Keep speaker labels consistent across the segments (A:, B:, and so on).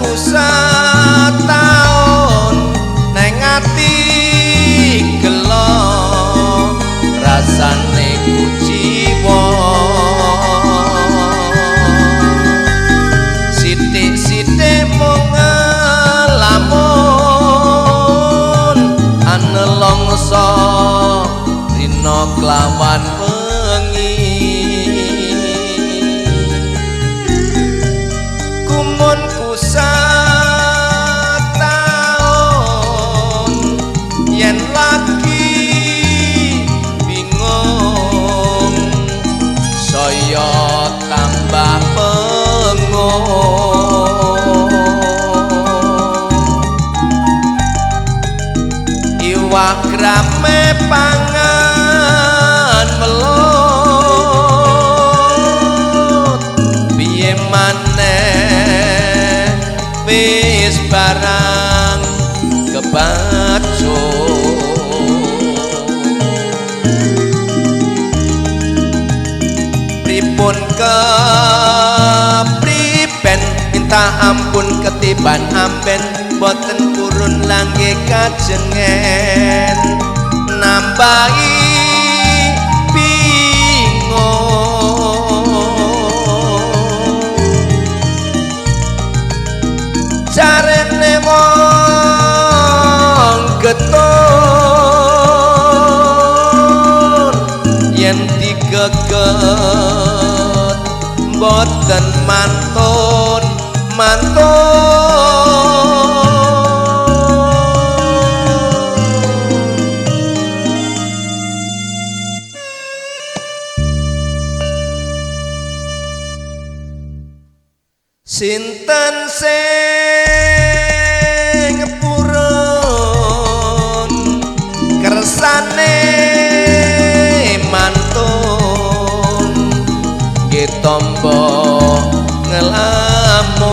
A: Gumunku setaun neng ati gelo rasane kuciwa. Sithik-sithik mung ngelamun anelongso dina kelawan wengi. Gumunku setaun yen lagi bingung saya tambah pengung. Iwak grame pangan melut piye maneh wis barang kebacut. Pripun kepriben minta ampun ketiban amben boten purun langge kajengen nambahi bingung. Jarene wong getun yen digeget boten mantun mantun. Sinten sing purun kersane mantun nggih tombo ngelamun.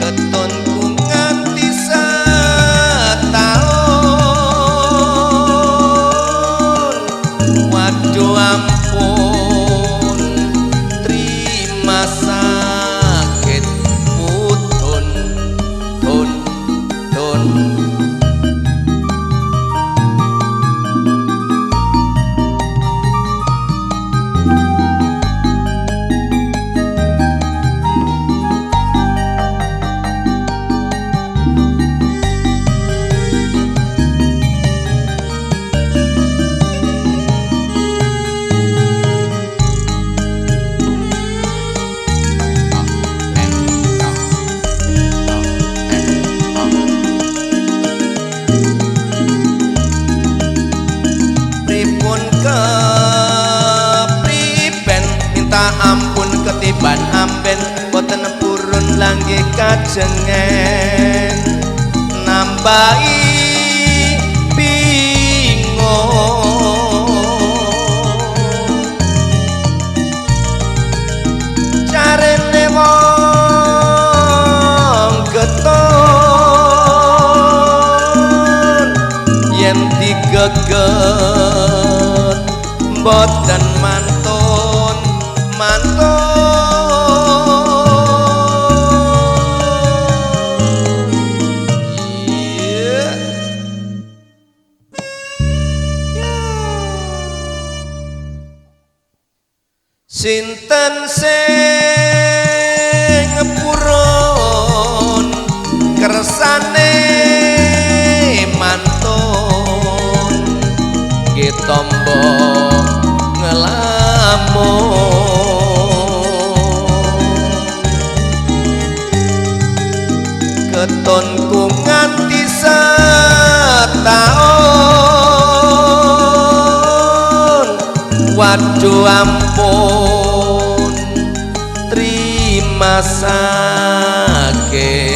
A: Ketonku nganti setaun waduh ampun terima sakit putun tun tun. Pripun kepriben minta ampun ketiban amben boten purun langge kajengen nambahi bingung. Jarene wong getun yen digeget boten mantun mantun. Iya. Sinten sing purun kersane mantun nggih tombo ngelamun. Ketonku nganti setaun waduh ampun terima sakit.